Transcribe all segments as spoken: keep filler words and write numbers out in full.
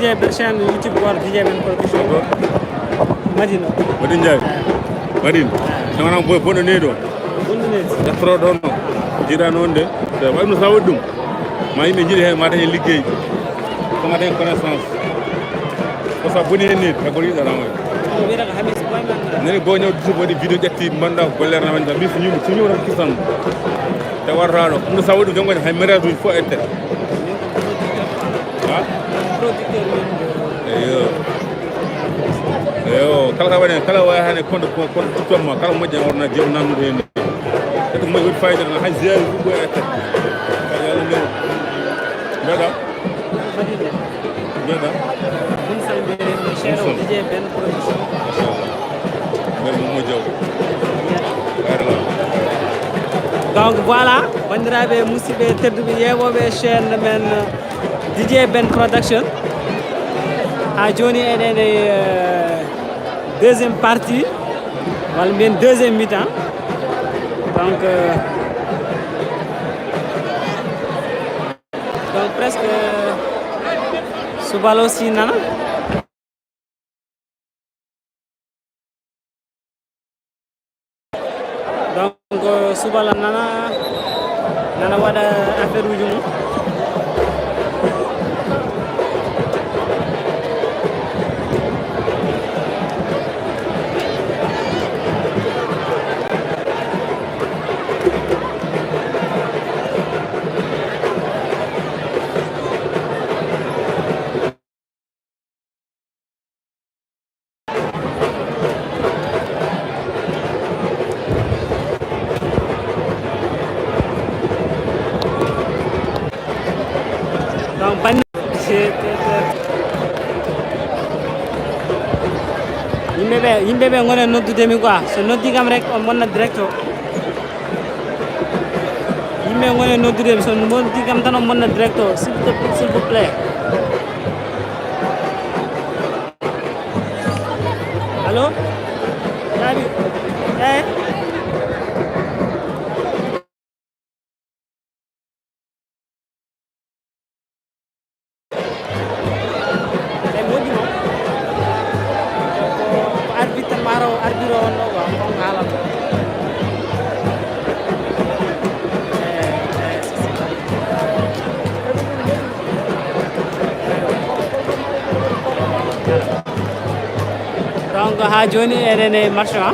Ɓe chaîne YouTube goto D J Ben Production. Madina. Madin Ndiaye. Madin. Tawna boy bonɗo neɗo. Bonɗo neɗo. Jatoro ɗo no. Jiɗa noon de. So waɗi no sa waɗi ɗum. Ma yimɓe jiɗi heen, ma dañe liggey. Ko ma dañe connaissance. Ko sa boni heen ni, ka gori ɗo ramo. O wiyata ko Hamis Boy man. Nani bo ñaw dusu boni vidéo ƴetti manda golle ramo. Bis ñu, ñu ram kisan. Te warata ɗo. Ɗum sa waɗi ɗum jangol hay mariage uji fof ette. Ha? Producteur men. Eyo. Eyo, kala ka waɗen, kala waya hane konde, ko, konde tutton ma, kala moƴƴa on na jeew nannude hen. Eto moƴƴi waɗi fayida tan, hay ziyaari ɗum ɗo ette. Kay Yalla ne. Mbeɗa? Mbeɗa? Ɗum sa mbiɗen, Cheikh Didier Ben Production. Machallah. Mbeɗa mo moƴƴo. Kayra. Donc voilà, bandiraɓe, musidɓe tedduɓe, yeeɓoɓe chaîne men, D J Ben Production. Ha joni eɗen e, euh, deuxième partie, walla mbiyen deuxième mi-temps. Donc, euh, donc presque, euh, subalo si nana. Donc, subala nana, nana waɗa affaire uji mum. Donc, banndiraaɓe, yimɓe ɓe, yimɓe ɓe ngona noddude mi quoi. So noddi kam rek, on bonna direct o. Yimɓe ngona noddude mi, so noddi kam tan on bonna direct o, s'il te, s'il vous plaît. Allo? Jaabi. Eh? E moƴƴi noon. Ko, ko arbitre tan maa taw arbitre o wonno quoi, on haalata. Donc, haa jooni eɗen e match o, ha?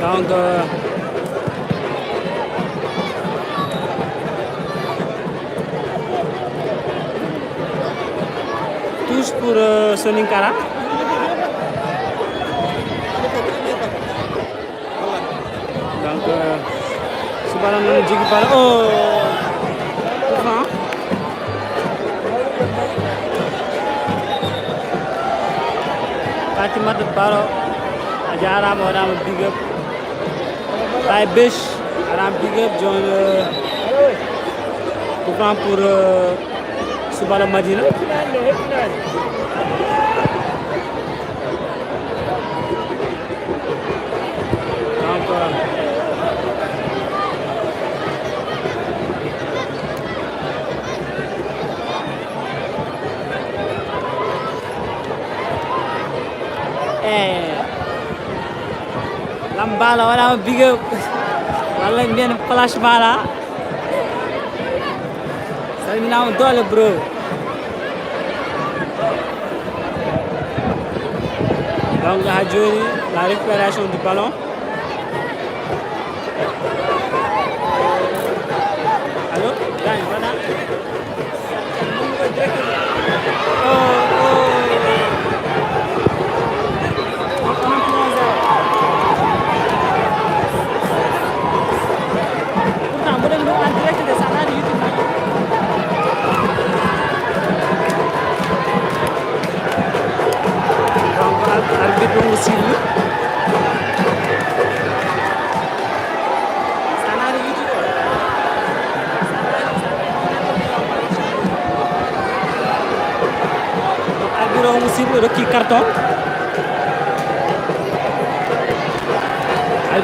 Donc, euh, touche pour, euh, Soninkara. Donc, euh, subala noon jogii bal o. Coup franc. Fatimata Baro, a jaaraama, waɗaama big up. Baye Bech, waɗaama big up. Jooni, euh, coup franc pour, euh, Subala Madina. Donc, eh, Lam Bala, waɗaama big up. Walla mbiyen flash Bala. Salminaama doole, bro. Donc, haa jooni, la récupération du ballon. Allo? Gaañ, voilà. Oh, oh. Pourtant, mboɗen ɗo en direct de, sa naati YouTube ma. Donc, ar-, arbitre ɗum o sirlu. Sa naati YouTube o. Arbitre o mo sirlu rokki carton.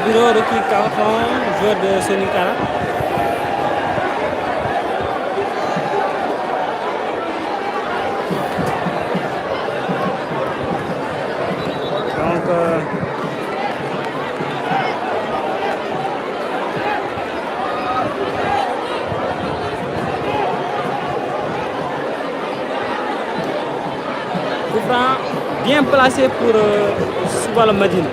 Bureau requis carton, joueur de Soninkara. Donc, euh, Coup franc bien placé pour, euh, Soubalo Madina.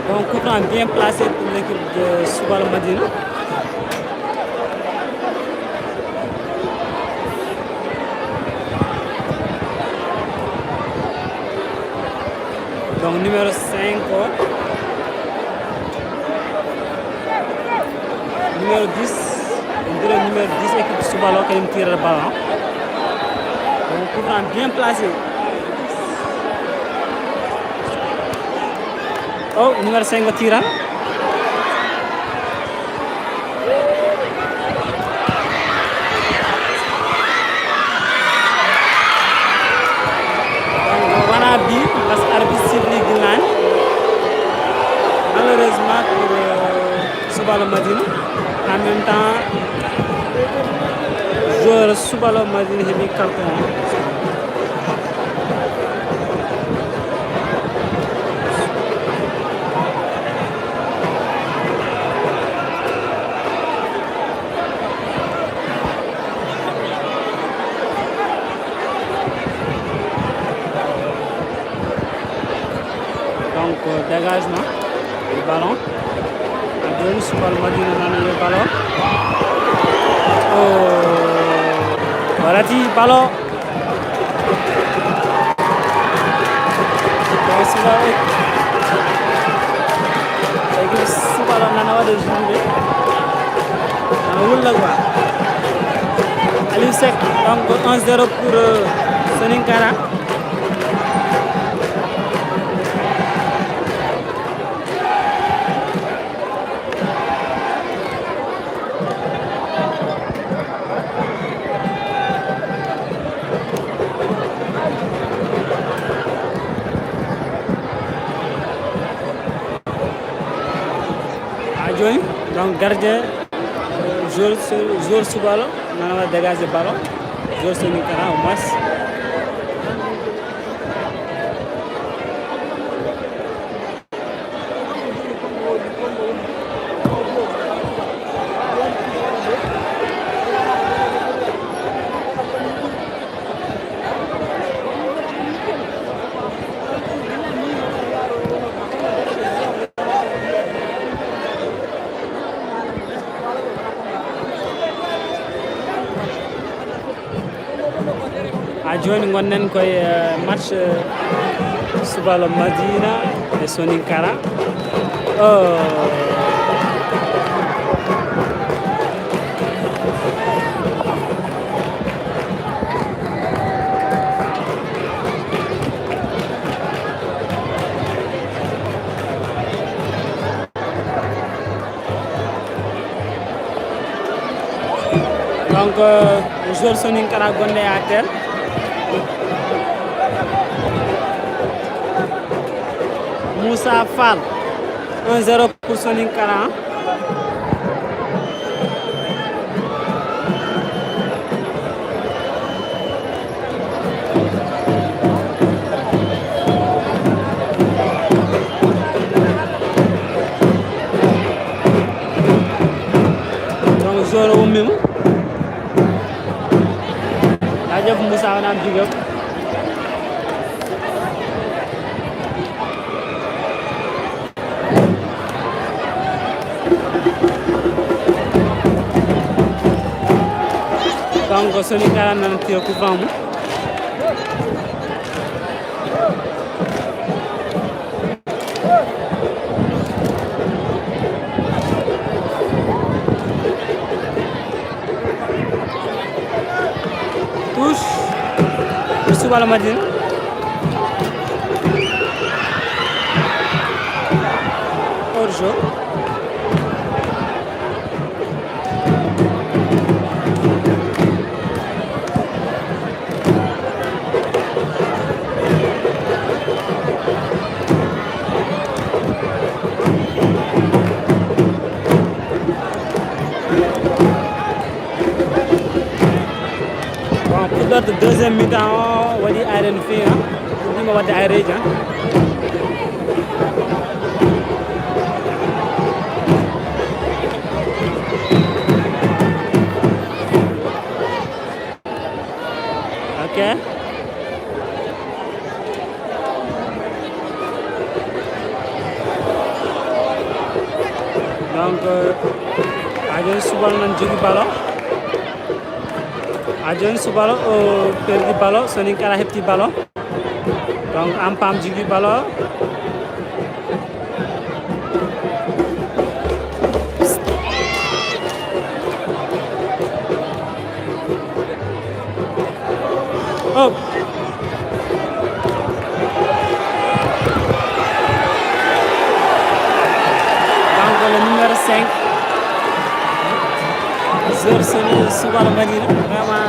Donc, coup franc bien placé pour l'équipe de Soubalo Madina. Donc, numéro cinq o, numéro dix, on dirait numéro dix, équipe Soubalo, quand même, tire le ballon. Donc, coup franc bien placé. Oh, numéro cinq o tira. Wonaa bi, parce que arbitre siffle gilaani. Malheureusement pour, euh, Soubalo Madina. En même temps, joueur Soubalo Madina heɓi carton. Donc, euh, dégagement du ballon. Jooni Soubalo Madina nana le ballon. Oh, o rati ballon. Tawi Soubalo, équipe Soubalo nana waɗa joué. Nana wulla quoi. Aliou Seck, donc un zéro pour, euh, Soninkara. Ha jooni, donc, gardien, joueur, joueur Soubalo nana waɗa dégagé ballon, joueur Soninkara au moins. Ha jooni ngonɗen koye, eh, match, eh, Soubalo Madina e Soninkara. Oh. Donc, euh, joueur Soninkara gonɗo e A T L. Moussa Fall, un zéro pour Soninkara. Donc, joueur o ummiima. Jaajëf Moussa, on a big up. Donc, Soninkara nana tira coup franc mum. Touche. Soubalo Madina. Joe. Bon, puɗɗorde deuxième mi-temps o waɗi ayre no feewi, han. Puɗɗiima waɗde ayreeji, han. Ok. Donc, euh, Ajooni Subalo nan jogi balo. Ajooni Subalo o perdi balo, Soninkara heɓti balo. Donc, Ampam jogi balo. Oh. Donc, le numéro cinq, joueur Soni Subalo Madina, vraiment.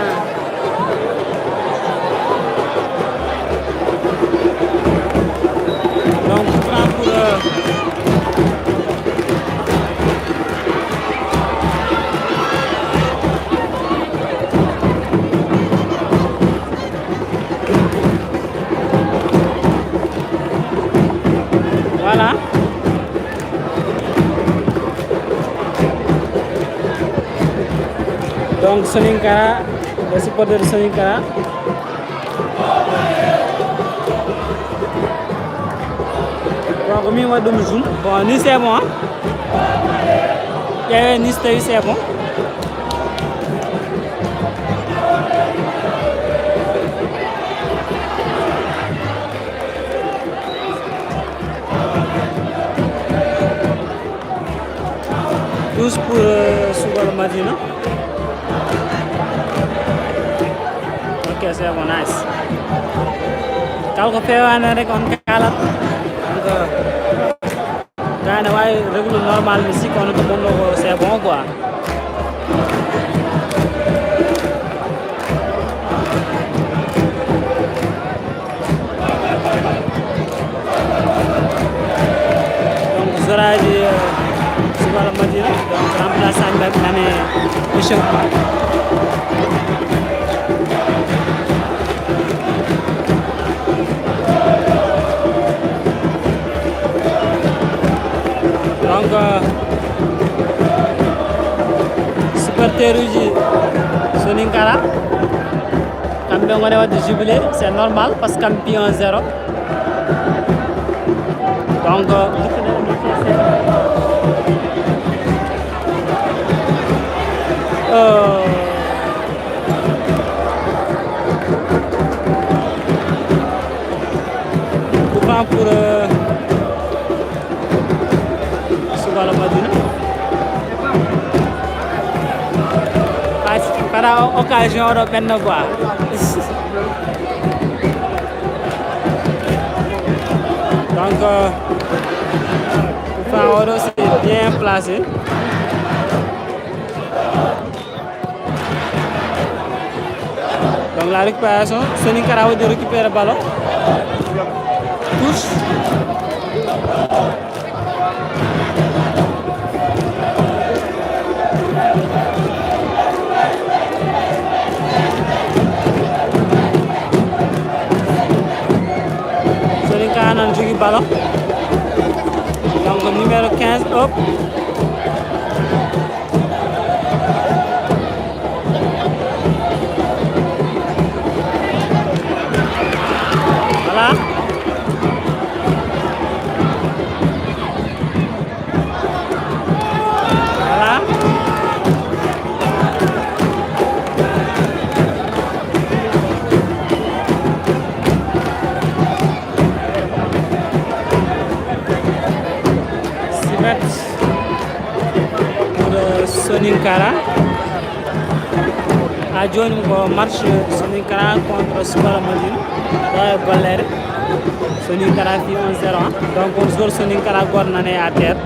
Donc, franc pour, euh, Voilà. Donc, Soninkara, les supporters de Soninkara. Bon, ko min waɗi ɗum zoom. Bon, ni c'est bon, hein? Ƴeewe ni so tawi c'est bon. Tous pour, euh, Subalo Madina. Ok, c'est bon, nice. Kala ko feewaani rek on kaalat. Donc, gars yi ne waawi régler normal musique, kono ko bonno ko c'est bon quoi. Donc, Zoraji, euh, Subalo Madina, donc, remplaçant Nane Michel. Donc, euh, supporteruji Soninkara. Kamɓe ngoni waɗde jubilé, c'est normal parce que kamɓe piyi un zéro. Donc, euh, euh, coup franc pour, euh, Subalo Madina. Pas-, para o-, occasion oɗo ɓenno quoi. Donc, euh, coup franc oɗo, c'est bien placé. Donc la récupération, Soninkara waɗi récupérer ballon. Touche. Soninkara nan jogi ballon. Donc numéro quinze, hop. Voilà. Voilà. Six mètres pour, euh, Soninkara. Ha jooni ko match Soninkara contre Subalo Madina. Ɗo e gollere. Soninkara fi un zéro, hein. Donc, on jour Soninkara goto nane à terre.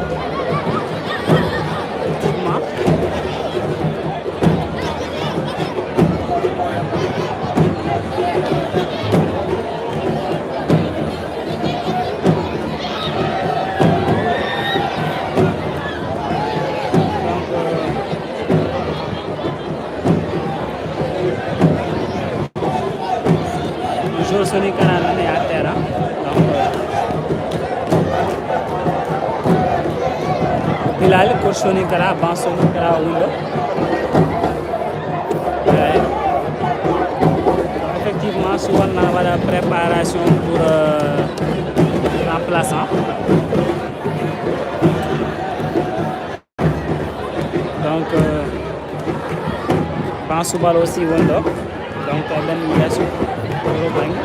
Soninkara nani à terre, hein. Donc, euh, Bilal, coach Soninkara, banc Soninkara o woni ɗo. Ouais. Effectivement, Soubalo na waɗa préparation pour, euh, remplaçant. Donc, euh, banc Soubalo aussi woni ɗo. Donc, eɗen yeeso oɗo bannge.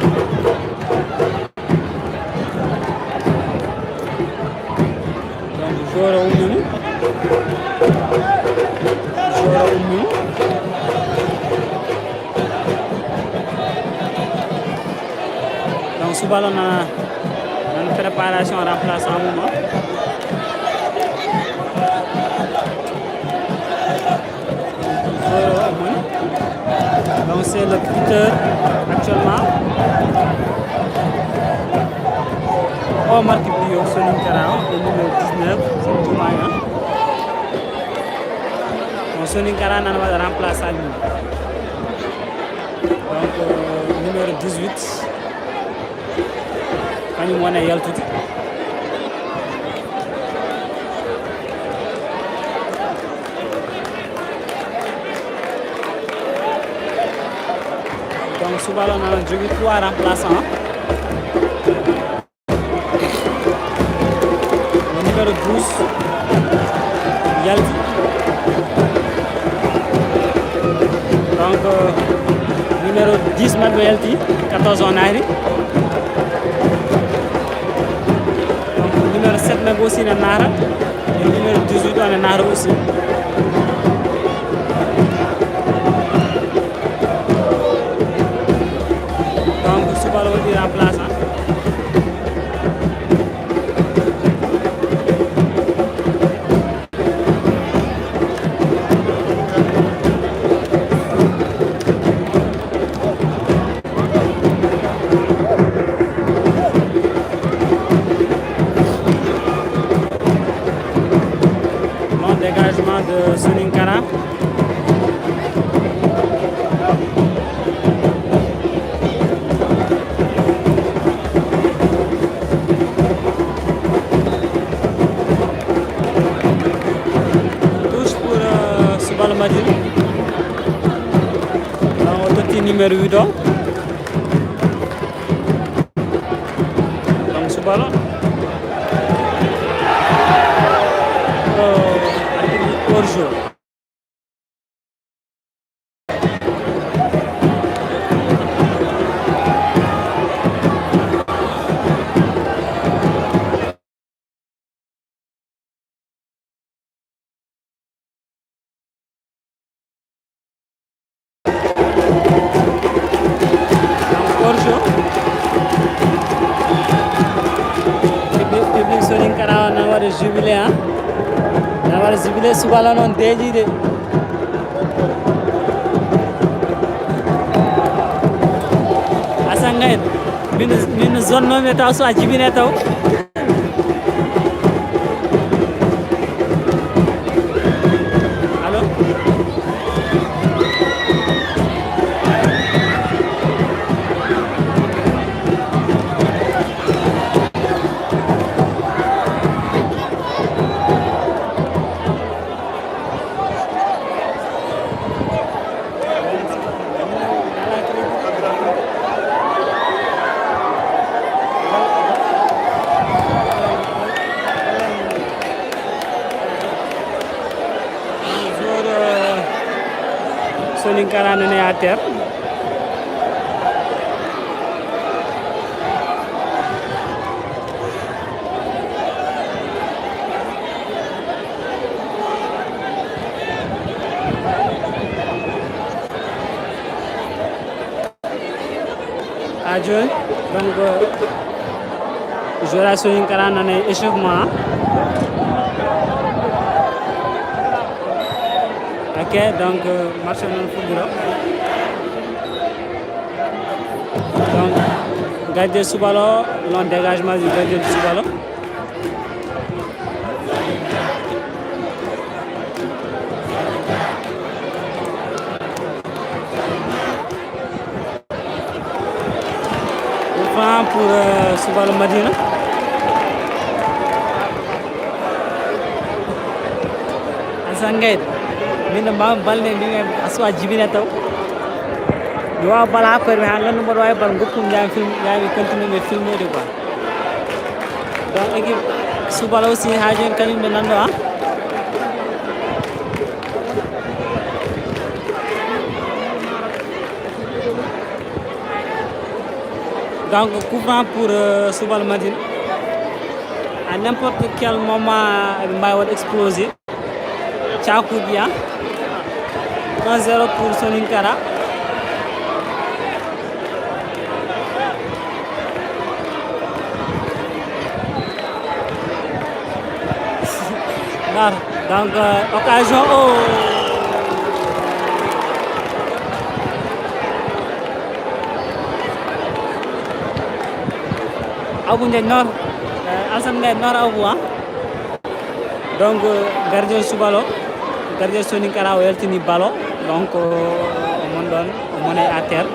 Donc, joueur o ummini. Joueur o ummini. Donc, Soubalo na, na préparation remplaçant mum o. Joueur o ummini. Donc, c'est le buteur actuellement. O marque but o Soninkara o, le numéro dix-neuf, c'est Diomaye, hein. Bon, Soninkara nana waɗa remplaçant mum. Donc, euh, numéro dix-huit, kañum woni e yaltude. Donc, Soubalo nana jogii trois remplaçants. Le numéro douze yalti. Donc, euh, numéro dix maɓɓe yalti, quatorze o naati. Donc, numéro sept maɓɓe aussi na naata. Et numéro dix-huit o na naata aussi. Donc, Soubalo waɗi remplaçant. Bon dégagement de Soninkara. Touche pour, euh, Soubalo Madine. Donc, o totti numéro huit o. Donc, Soubalo. Oh, hors-jeu. Hors-jeu. Public, public Soninkara o na waɗa jubilé, hein. Na waɗa jubilé, Soubalo noon deeƴi de. Asan Gaye, min, min zone noon mi taw so a jibine taw. Allo? Joueur, euh, Soninkara nani à terre. Ha jooni, donc, joueur Soninkara nana e échauffement. Ok, donc, match o noon fuɗɗiro. Donc, gardien Soubalo, long dégagement du gardien de Soubalo. Pour, euh, Soubalo Madina. Alassane Gaye, min ɗo mbawmi balde, mbimi a suwa jibina taw. Mi wawa bal ha koyɗe, ha gandu mboɗo wawi bal, gokkum jami film, jami continue ɓe filmude quoi. Donc équipe Soubalo aussi ha joni kañum ɓe nanɗo ha. Donc, coup franc pour, euh, Soubalo Madina. À n'importe quel moment, eɓe mbawi waɗ explosé. Cakuji, hein. Un zéro pour Soninkara. Nor, donc, euh, occasion, oh. Abou Ndiaye Nor, euh, Alassane Gaye Nor Abou, hein. Donc, euh, gardien Soubalo, gardien Soninkara o yaltini balo, donc, euh, o mon ɗon, o monay à terre.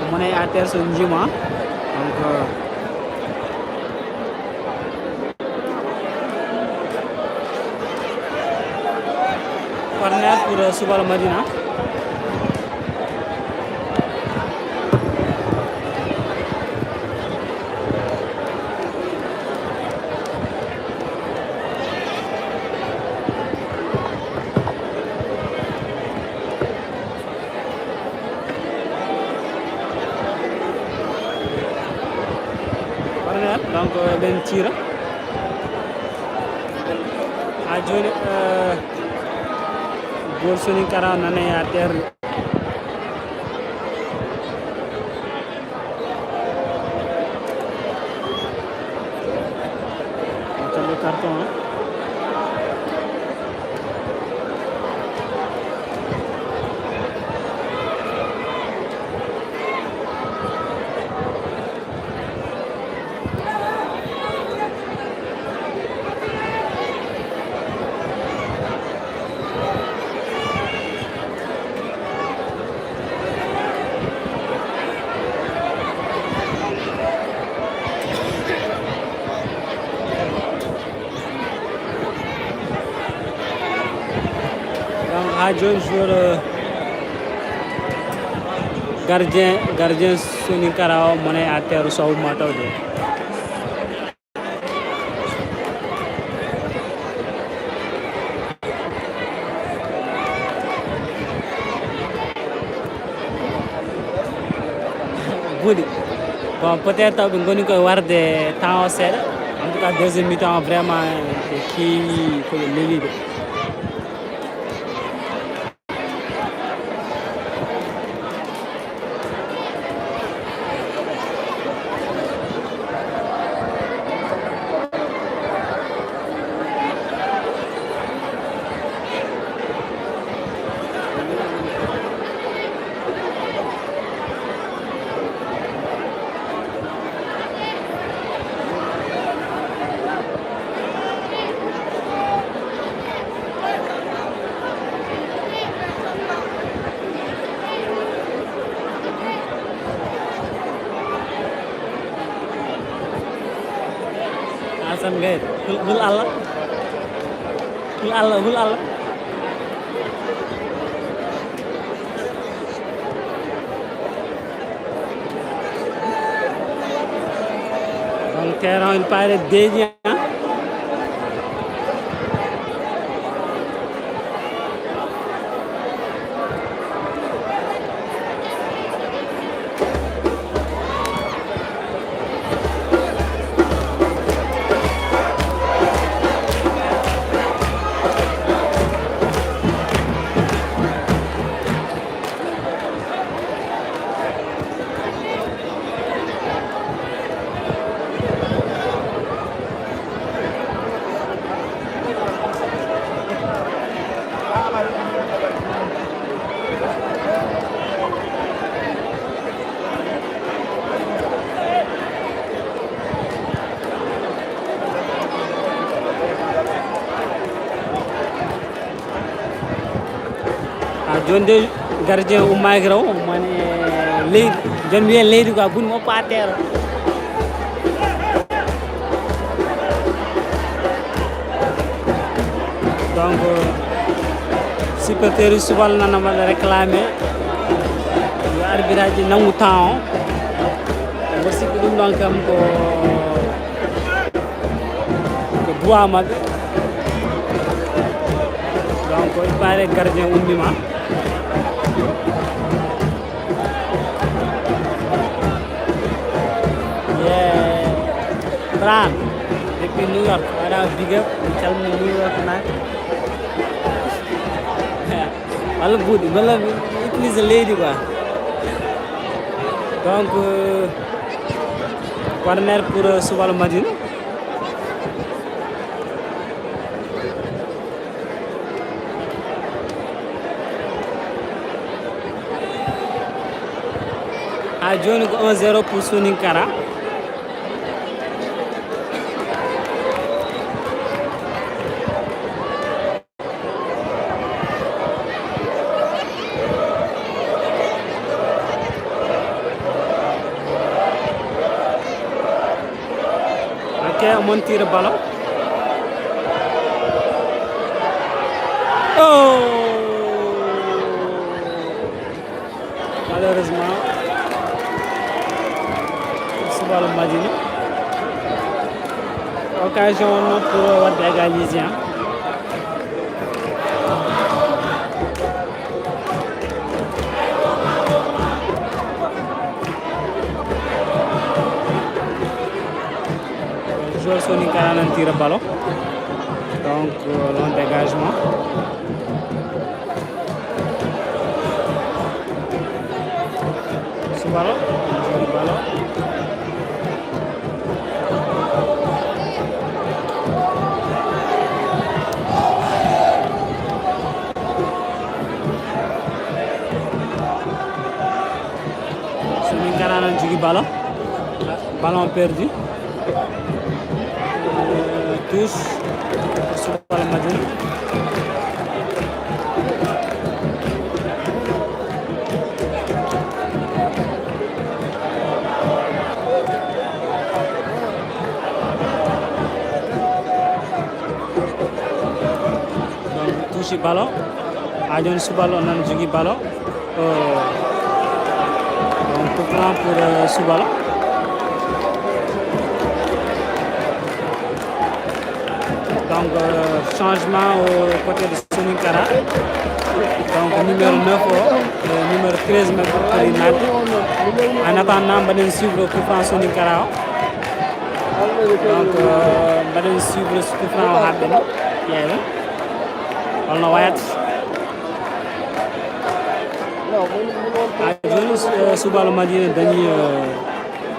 O monay à terre so njima. Donc, euh, corner pour, euh, Soubalo Madina. Corner, donc, eɓen tira. Ha joni, euh, goal Soninkara nanay à terre. Carton, hein. Donc, ha joni joueur, euh, gardien, gardien Soninkara o monay à terre, so umma tawde. Buuɗi. Bon, peut-être taw ɓe ngoni koye warde temps o seeɗa. En tout cas, deuxième mi-temps, vraiment, ɓe keewi ko ɓe leeliɓe. Alassane Gaye, hul, hul Allah. Hul Allah, hul Allah. Donc, terrain, il paraît dédié, hein. Ha joni de, gardien ummaaki raw, mane leydi, Jon mbiyen leydi quoi, bun mo pater. Donc, supporteur Subal nana mbaɗa réclamé yo arbitre aji nangu temps o. Mboɗo sikki ɗum ɗon kam ko, ko droit maɓɓe. Donc, il paraît gardien ummima. Yeah. Bran, depuis New York, waɗa big up, mi calmini New York naaɓe. Walla buuɗi, walla mi utilise leydi quoi. Donc, euh, corner pour, euh, Subal Madina. Ha jooni ko un zéro pour Soninkara. Ok, on tire ballon. Oh! Malheureusement, Subal Madina. Occasion on pour wadde égaliser, hein. Joueur Soninkara nan tira ballon. Donc, euh, long dégagement. Subal, ballon. Soninkara nan jogi ballon. Ballon perdu. Euh, touche. Subal Madina. Donc, touche ballon. Ha jooni Subal o nan jogi ballon. Euh, donc, coup franc pour, euh, Subal. Donc, euh, changement au côté de Soninkara. Donc, numéro neuf o, euh, numéro treize maɓɓe foti naatde. En attendant, mbaɗen suivre coup franc Soninkara o. Donc, euh, mbaɗen suivre coup franc o haa ɓenni. Ƴeewen holno wayata. Ha jooni, euh, Subal Madina dañi, euh,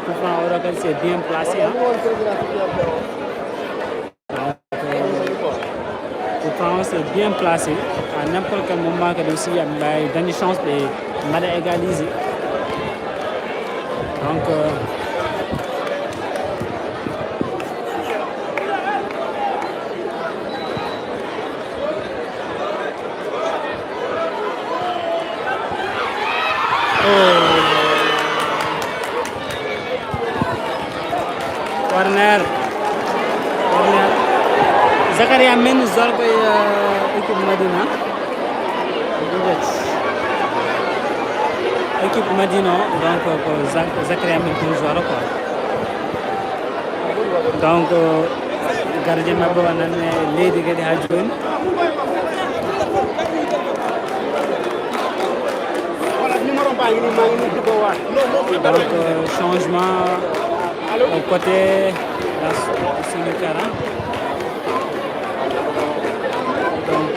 coup franc oɗo kadi, c'est bien placé, hein. Donc, euh, coup franc, c'est bien placé. À n'importe quel moment kadi aussi, aɓe mbawi dañi chance ɓe mbaɗa égaliser. Donc, euh, Oh. Corner. Corner. Zakaria Mendy, joueur ko, euh, équipe Madina. Équipe Madina, donc, ko Zak-, Zakaria Mendy, joueur quoi. Donc, gardien maɓɓe o nan e leydi kadi ha jooni. Donc, changement au côté la Soninkara. Donc,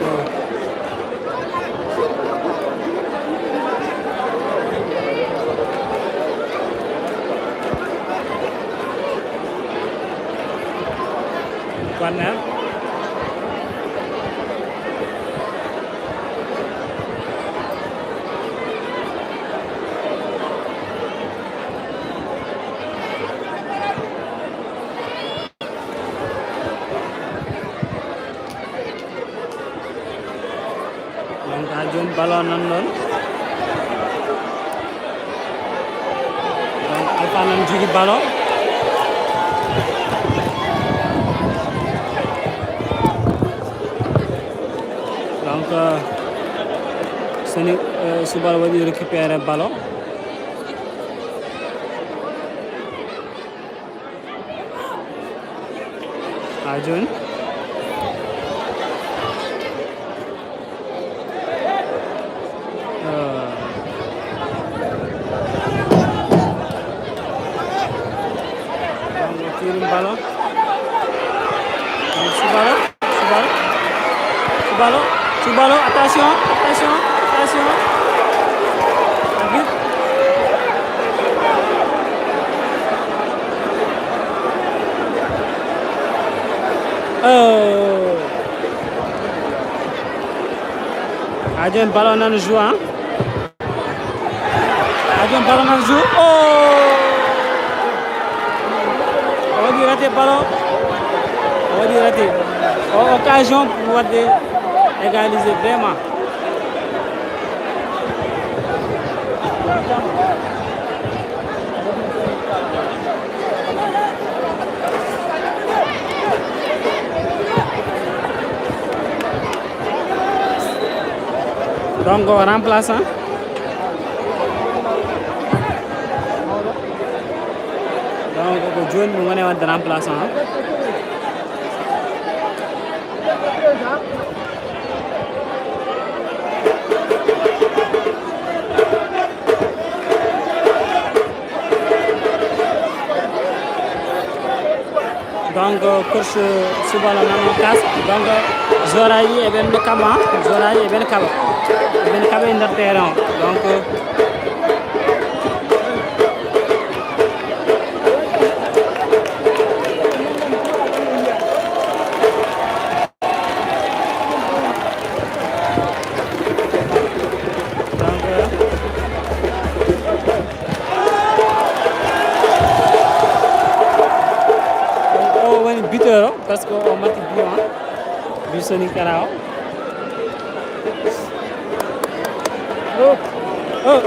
Corner. Donc, ha jooni ballon nan ɗon. Anan jogi ballon. Donc, euh, Soni, euh, Subal waɗi récupérer ballon. Ha joni. Euh. Donc, tiri ballon. Donc, Subalo, Subalo. Subalo, Subalo, attention, attention, attention. Arbitre. Oh. Ha joni ballon nana joue, hein? Ha joni ballon nana joue. Oh! O waɗi raté ballon. O waɗi raté. O occasion pour waɗde égaliser vraiment. Donc, remplaçant. Donc, ko jooni mo woni wadde remplaçant. Donc, coach Subalo nano kas. Donc, joueur aji eɓen kaɓa, joueur aji eɓen kaɓa. Eɓen kaɓa e nder terrain o. Donc, donc, o woni buteur o, parce que o matti but o, but Soninkara o. Oh, oh.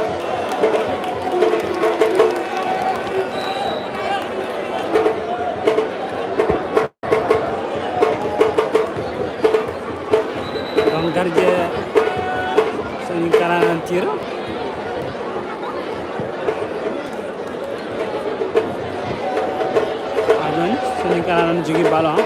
Donc, gardien Soninkara nan tiro. Ha joni Soninkara nan jogi ballon.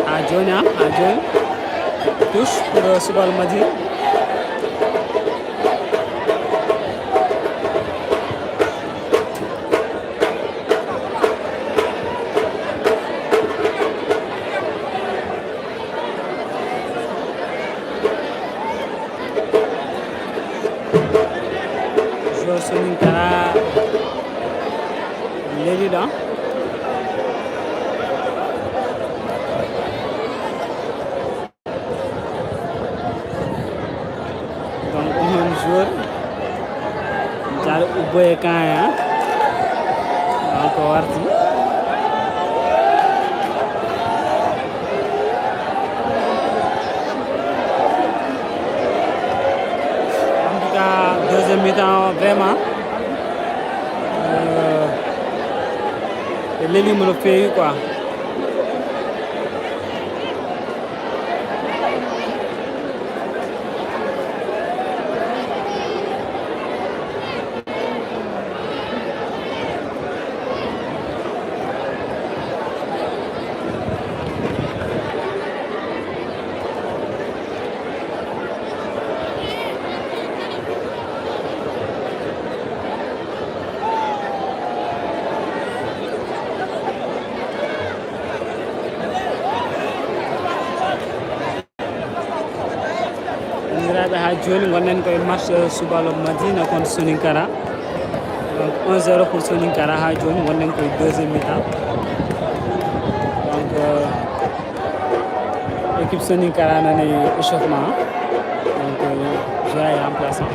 Ha joni, ha, ha joni. Touche pour, euh, Subal Madine. Joueur Soninkara leliɗo. Donc, on joueur Diallo Ubboye Kaya. Donc, o warti. En tout cas, deuxième mi-temps, vraiment, euh, ɓe lelima no feewi quoi. Banndiraaɓe, haa jooni ngonɗen koye match Subalo Madina contre Soninkara. Un zéro pour Soninkara ha joni, wonden koye deuxième mi-temps. Donc, euh, équipe Soninkara nani échauffement. Donc, euh, joueur e remplaçant.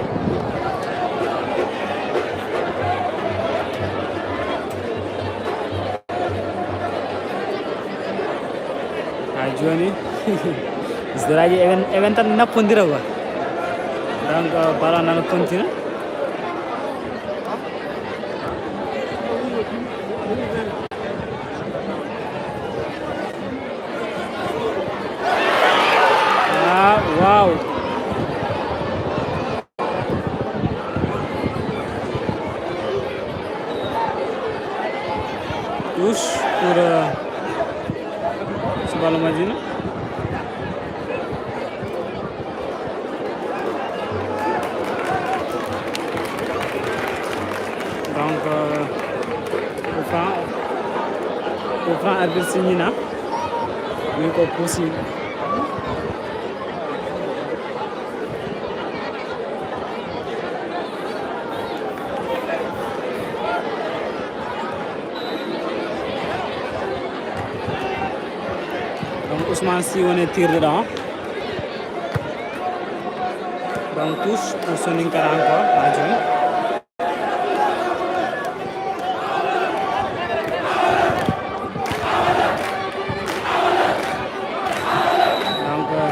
Ha joni, joueur aji ewen, ewen tan nappondira quoi. Donc, euh, ballon nana continue. Ah, wow. Touche pour, euh, Soubalo Madina. Donc, euh, coup franc, coup franc, arbitre signina. Min ko pusi. Donc, Ousmane Sy woni tirde ɗo. Donc, touche pour Soninkara encore, ha joni. Donc, euh,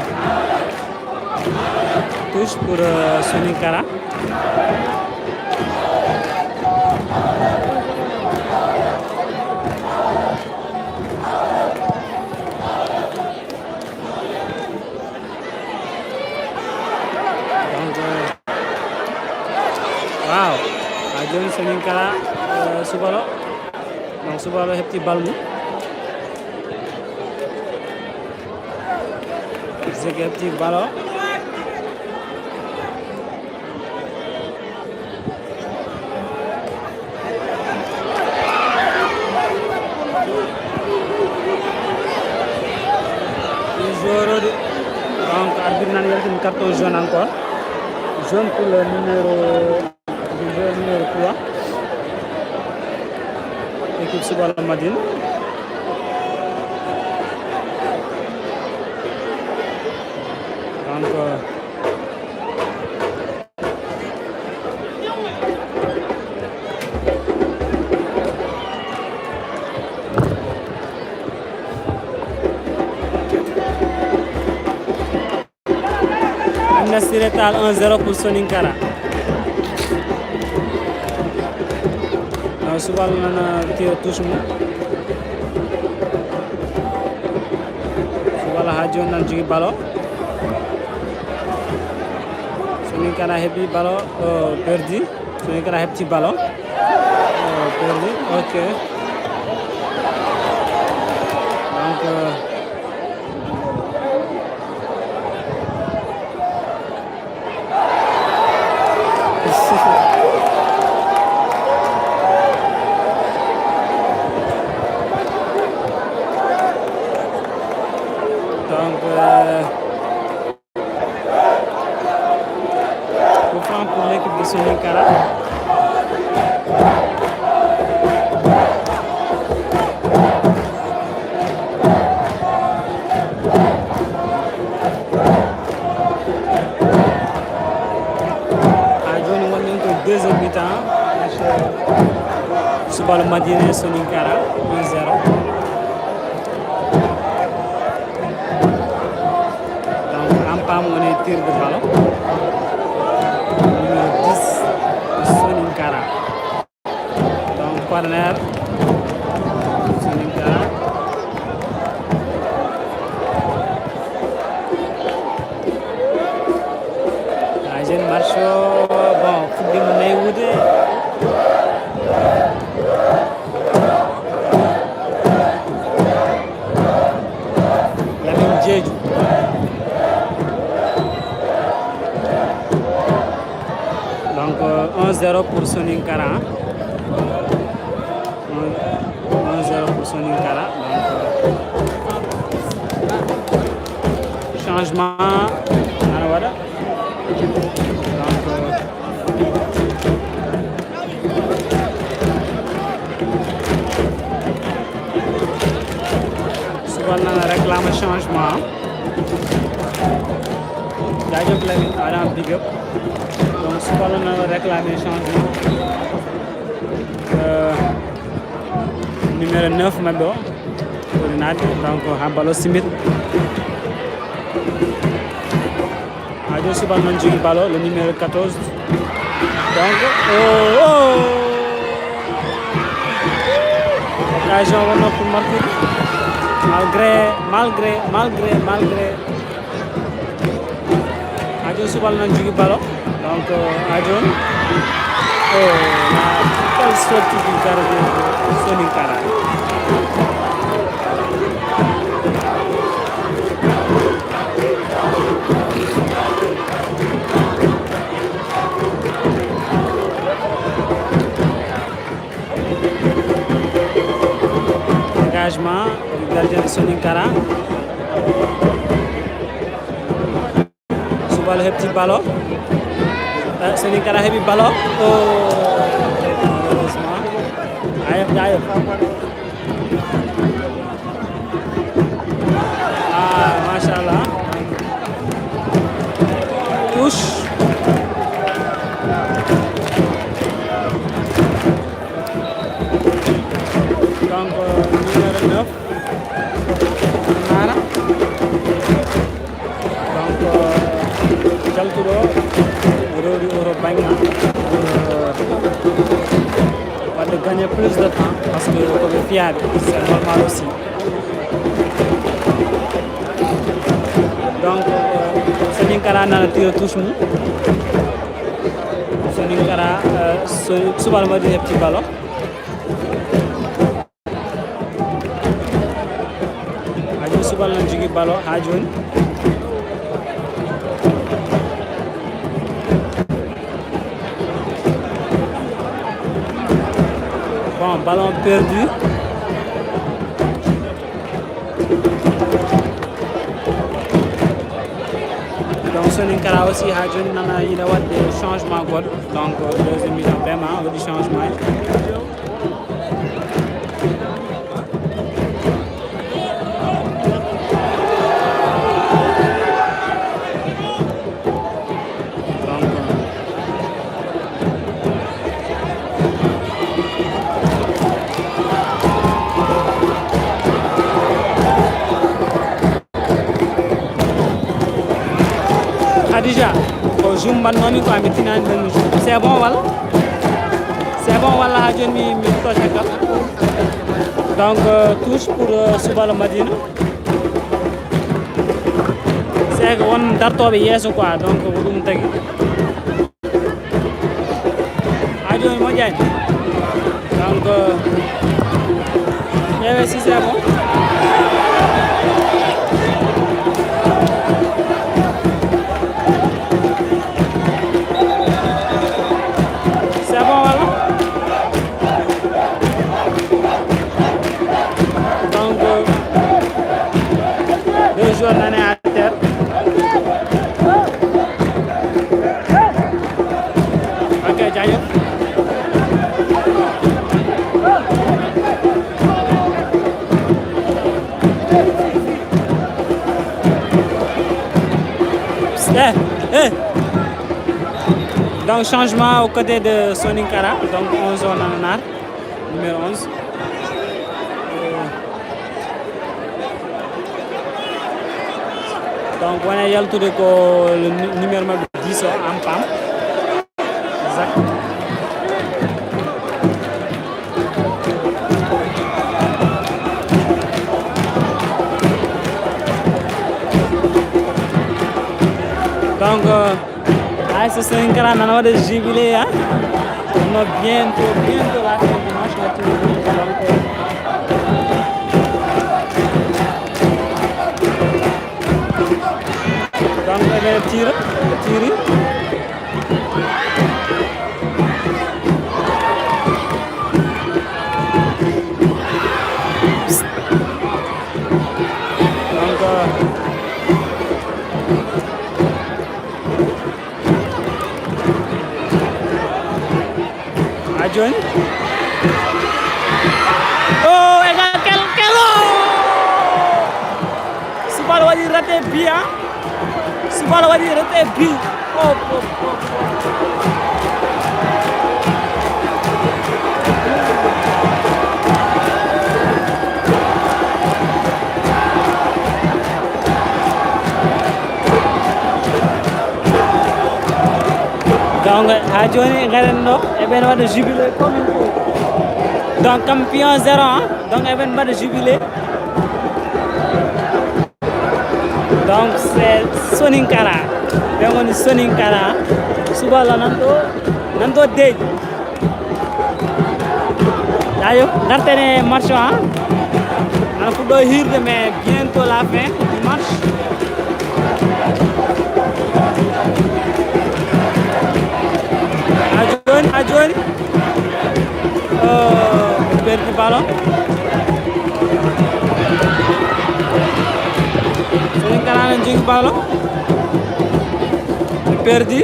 touche pour, euh, Soninkara. Donc, euh, wow. Ha joni Soninkara, euh, Soubalo. Donc, Soubalo heɓti bal mum. Zeke heɓti ballon. Joueur o de. Donc, arbitre nani yaltini carton jaune encore. Jaune pour le numéro, le joueur numéro trois. Équipe Soubalo Madina. Donc, euh, Al Nassr Real un zéro pour Soninkara. Non, Soubalo nana tiro touche mum. Soubalo ha joni nana jogi ballon. Soninkara heɓi ballon, euh, perdu. Soninkara heɓti ballon. Euh, perdu. Ok. Donc, euh, donc, euh, coup franc pour l'équipe de Soninkara. Ha joni wonɗen ko deuxième mi-temps. Soubalo Madina e Soninkara un zéro. Donc, Ampam woni tirde ballon. Numéro dix, Soninkara. Donc, corner. Soninkara. Ah, jeune Marcho, bon, fuɗɗiima naywude. Lamine Diédhiou. Donc, euh, un zéro pour Soninkara, hein. Un, un zéro pour Soninkara. Donc, euh, changement. Ana waɗa. Donc, euh, Walla réclame changement. Jaajëf Lamine, Adam, big up. Donc, Subalo na réclamer changement. Euh, numéro neuf maɓɓe o, ɓuri naatde, donc, ha balo simit. Ajo Subal noon jogi balo, le numéro quatorze. Donc, oh, oh. Occasion wonno pour marquer. Malgré, malgré, malgré, malgré. Ajo Subal noon jogi balo. Donc, euh, Ajo. Oh, la belle sortie du gardien de Soninkara. Dégagement du gardien de Soninkara. Subalo heɓti balo. Eh, Soninkara heɓi balo. Oh, malheureusement. Ayef, ayef. Ah, machallah. Touche. Donc, euh, numéro neuf. Nana. Donc, euh, jaltuɗo rewri oto bannge, euh, wadde gagner plus de temps parce que ko ɓe fiyaaɓe, c'est normal aussi. Donc, euh, Soninkara nana tira touche mum. Soninkara, euh, so, Subal Madi heɓti ballon. Ajo Subal noon jogi ballon haa jooni. Bon, ballon perdu. Donc, Soninkara aussi, haa jooni nana yiɗa waɗde changement goɗɗo. Donc, deuxième mi-temps, vraiment, waɗi changement. Donc, Khadija, ko jumban nomi ko ami tinani ben. C'est bon wala? C'est bon wala ha joni mi, mi to caggal. Donc, euh, touche pour, euh, Subalo Madina. C'est que won dartoɓe yeeso quoi, donc ko ɗum tagi. Ha jooni moƴƴani. Donc, euh, ƴeewe si c'est bon. C'est bon wala? Donc, euh, deux joueurs nane à terre. Ok, jaajëf. Eh, eh. Donc, changement au côté de Soninkara. Donc, onze o nana naar, numéro onze. Euh, donc, wona yaltude ko le nu-, numéro maɓɓe dix o, Ampam. Exact. Donc, euh, A S C Soninkara nana waɗa jubilé, hein? On a bientôt, bientôt la fin du match, là, tout le monde. Donc, euh, donc, eh bien, tire, tire. Donc, euh, Ha jooni. Oh, égal, quel, quel, oh! Bi, ah. Subalo waɗi rete bi. Oh, oh, oh, oh. Donc, ha joni, ngaren ɗo, eɓen waɗa jubilé comme il faut. Donc, campion zéro, hein. Donc, eɓen mbaɗa jubilé. Donc, c'est Soninkara. Ɓe woni Soninkara. Subalo nan ɗo, nan ɗo deeƴi. Ayo, ngarten e match o, ha? Ana fuɗɗo hirde, mais bientôt la fin du match. Ha joni, ha joni. Oh, perdi ballon. Soninkara ne jogi ballon. Perdi.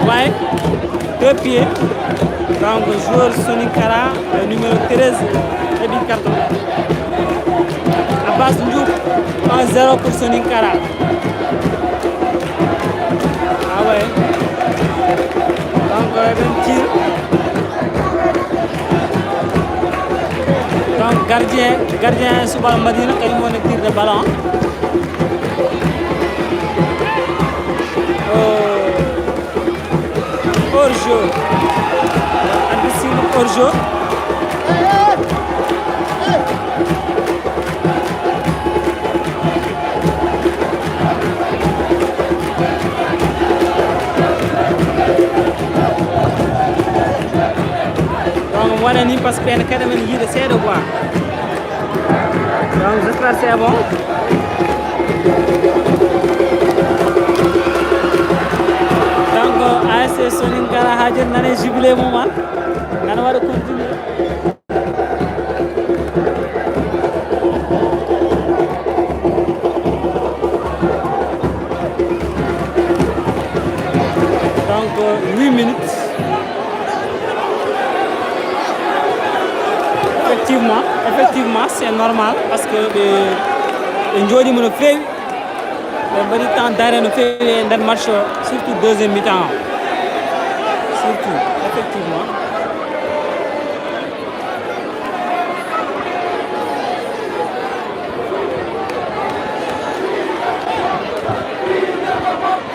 Ouais, deux pieds. Donc, joueur Soninkara, le numéro treize, heɓi carton. Abbas Ndiouk, un zéro pour Soninkara. Ah ouais. Donc, euh, ben, tir. Donc, gardien, gardien Subal Madina, kañum woni tirde ballon. Oh. Hors-jeu. Arbitre siffle hors-jeu. Donc, mi waɗa ni parce que ene kaɗa men yiide seeɗa quoi. Donc, j'espère c'est bon. Donc, A S C Soninkara ha joni nane jubilé mum, ah. Nana waɗa continuer. Donc, euh, huit minutes. Effectivement, effectivement, c'est normal parce que ɓe, ɓe jooɗiima no feewi. Ɓe mbaɗi temps d'arrêt no feewi e nder match o, surtout deuxième mi-temps o. Surtout, effectivement.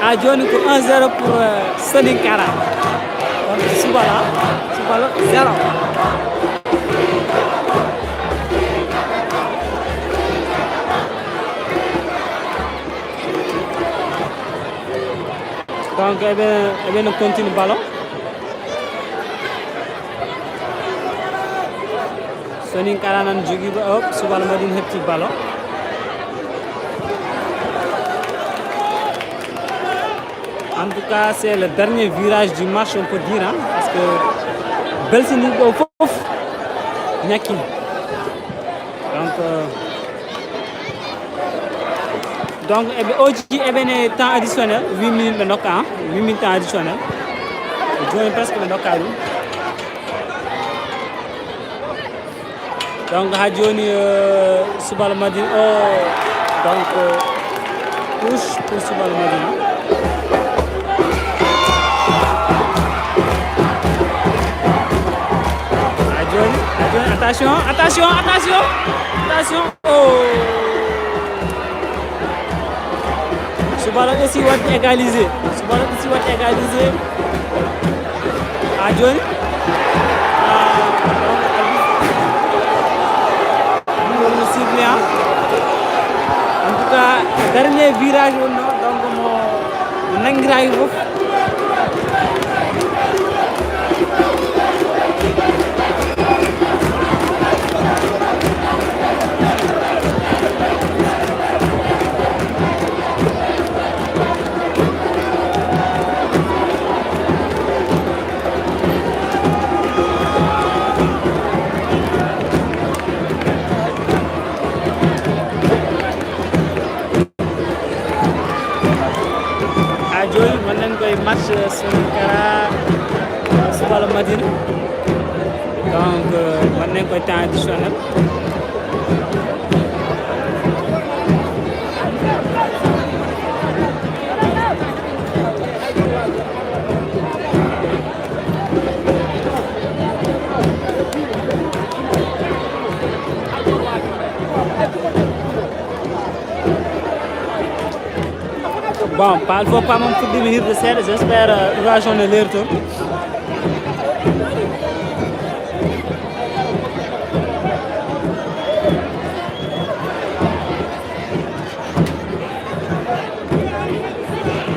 Ha joni ko un zéro pour, euh, Soninkara. Donc, Subal, Subal zéro. Donc, eɓe, eɓe no continue ballon. Soninkara nan jogii ba-, hop, Subal Madina heɓti ballon. En tout cas, c'est le dernier virage du match, on peut dire, hein, parce que belsinɗo ɗo fof ñakki. Donc, euh, donc, eɓe, o jii eɓene temps additionnel, huit minutes ɓe ndokka, hein, huit minutes temps additionnel. Joni presque ɓe ndokka ɗum. Donc, ha joni, euh, Subal Madina, oh, donc, euh, touche pour Subal Madina. Ha joni, ha joni, attention, attention, attention, attention. Oh. Subal aussi waɗi égalisé. Subal aussi waɗi égalisé. Ha joni. Ah, donc, arbitre no siffle, hein. En tout cas, dernier virage wonno, donc mo, mo nanngiraki fof. Ha joni, gonɗen ko Madina. Donc, euh, mbaɗen ko temps additionnel. Bon, Paul Foppa moom fuɗɗiima hirde seeɗa, j'espère, euh, occasion ne leeri toon.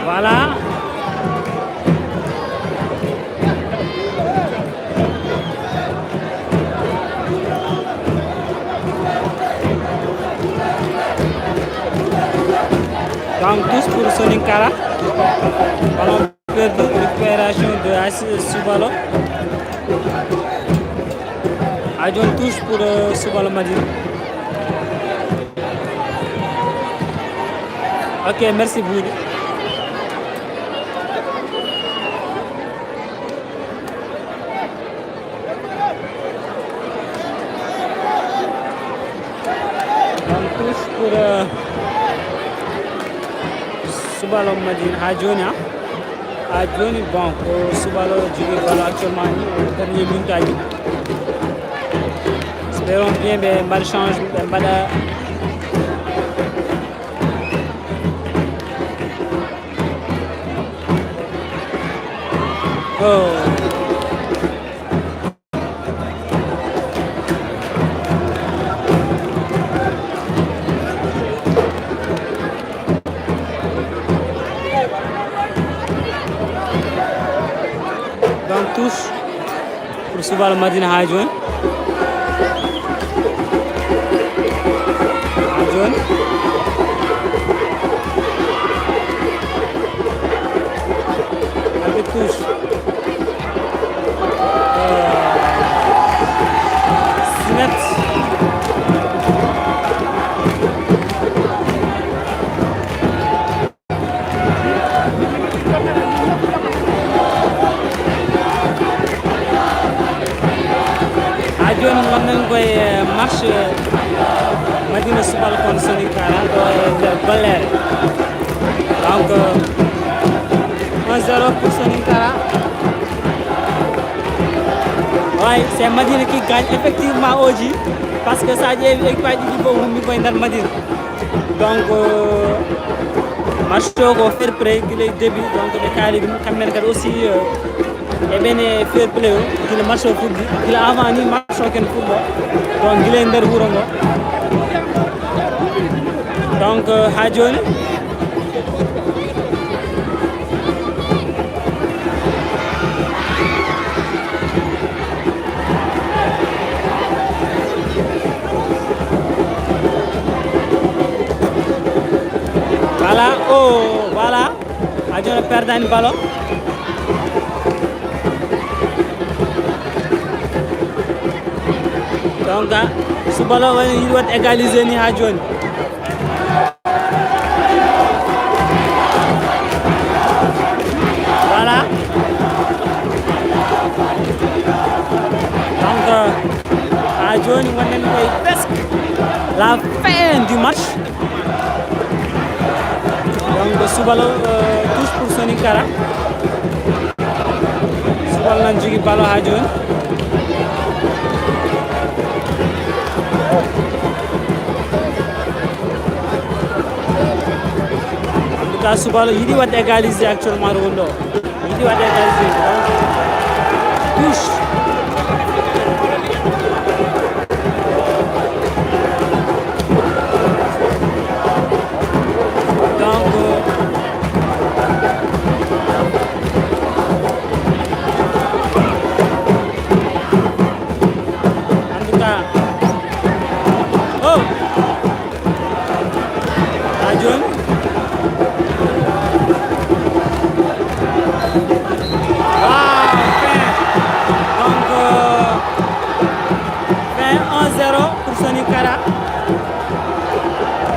Voilà. Donc, tous pour Soninkara. Ballon perdu, récupération de Assis Subalo. Ajon, tous pour, euh, Subalo Madina. Ok, merci beaucoup. Donc, tous pour, euh, Subalo Madina. Ha joni, ha. Ha joni, bon, ko Subalo jogui ballon actuellement ni, dernier minute aji. Espérons bien ɓe mbaɗa change, ɓe mbaɗa. Oh. Donc, touche pour Subalo Madina ha joni. Ha joni. Arbitre touche. Euh, Sinet. Ha joni gonɗen koye match Madina Subal kon Soninkara ɗo e nder gollere. Donc, un zéro pour Soninkara. Ouais, c'est Madina qui gagne effectivement, Oji, parce que ça y est, équipe aji ɗiɗi fof ummi koye nder Madina. Donc, euh, match o ko fair play gila e début, donc ɓe kaali ɗum, kamɓe kadi aussi, euh, eɓene fair play o, gila match o fuɗɗi, gila avant ni match o ken fuɗɗo, donc gila e nder wuro ngo. Donc, euh, ha joni, voilà, oh, voilà. Ha joni perdani ballon. Donc, Subalo woni yiɗi waɗde égaliser ni ha joni. Voilà. Donc, euh, ha joni wonɗen koye presque la fin du match. Donc, Subalo, euh, touche pour Soninkara. Subalo nan jogi ballon ha joni. En tout cas, Subalo yiɗi waɗde égaliser actuellement ɗo woni ɗo. Yiɗi waɗde égaliser. Donc, touche. Donc, en tout cas, oh! Ha joni. Wow, fin. Donc, euh, fin un zéro pour Soninkara.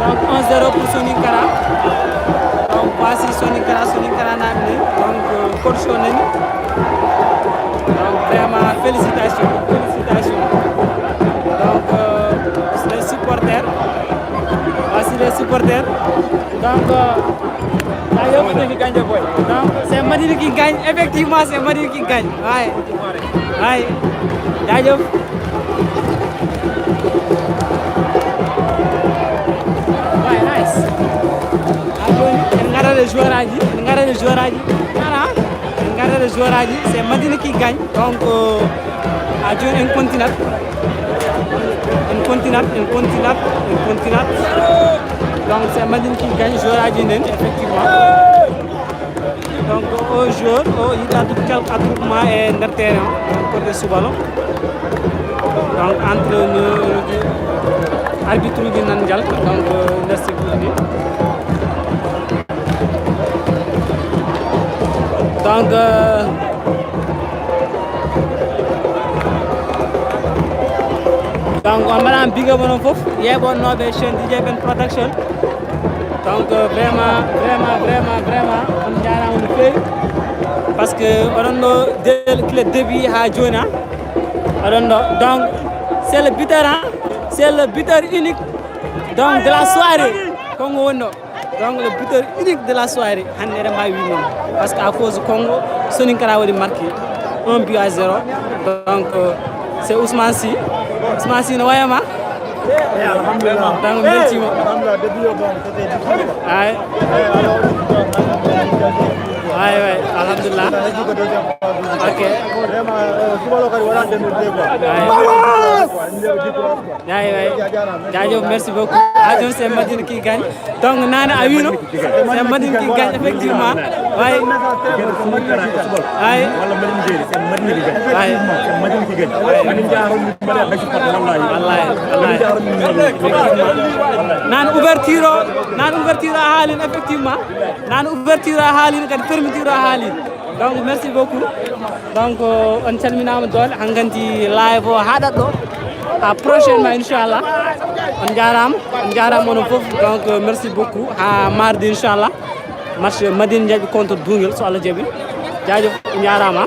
Donc, un zéro pour Soninkara. Donc, voici Soninkara, Soninkara nani. Donc, euh, coach o nani. Donc, Félicitations, félicitations. Donc, euh, les supporters. Voici les supporters. Donc, euh, donc, c'est Madina qui gagne. Effectivement, c'est Madina qui gagne. Ouais. Ouais. Jaajëf. Ouais, nice. Ah, jooni, en ngarat e joueur aji, en ngarat e joueur aji. Voilà. En ngarat e joueur aji, c'est Madina qui gagne. Donc, euh, a jooni en continat. En continat, en continat, en continat. Donc, c'est Madina qui gagne, joueur aji nden, effectivement. Donc, o joueur, o yiɗa tout quelques attroupement e nder terrain, donc, côté Soubalo. Donc, entraîneur uji, arbitre uji nan njalta, donc, euh, nder sécurité. Donc, euh, donc, on mbaɗa big up onon fof, yeeɓonnooɓe chaîne D J Ben Production. Donc, euh, vraiment, vraiment, vraiment, vraiment, on njaaraama no feewi. Parce que oɗon ɗo, dès le début haa jooni, hein. Oɗon ɗo. Donc, c'est le buteur, hein. C'est le buteur unique, donc, de la soirée. Kongo woni ɗo. Donc, le buteur unique de la soirée. Hannde eɗen mbaawi wiide noon. Parce que à cause Kongo, Soninkara waɗi marqué un but à zéro. Donc, euh, c'est Ousmane Sy. Ousmane Sy no wayama. Eh, alhamdulillah. Donc, mbeltiima. Alhamdulillah, début yo bon, c'était difficile. Ay. Eh, alors, Ay, ay, alhamdulillah. Ok. Vraiment, euh, Soubalo kadi wala demi quoi. Ay. Quoi, il me dit quoi. Ay, ay. Jaajëf, merci beaucoup. Ah, donc, c'est Madina qui gagne. Donc, Nana a wino, c'est Madina qui gagne, effectivement. Ay. Ay. Ay. Wallahi, wallahi. Nana ouverture o, Nana ouverture a haalino, effectivement. Nana ouverture a haalino, kadi fermeture a haalino. Donc, merci beaucoup. Donc, on calminaama doole, hankanti live o haaɗat ɗo. À prochainement, inchallah. On njaaraama, on njaaraama onon fof. Donc, merci beaucoup. Haa mardi, inchallah. Match Madina Jaɓi contre Duungel, so Allah jaɓi. Jaajëf, on njaaraama.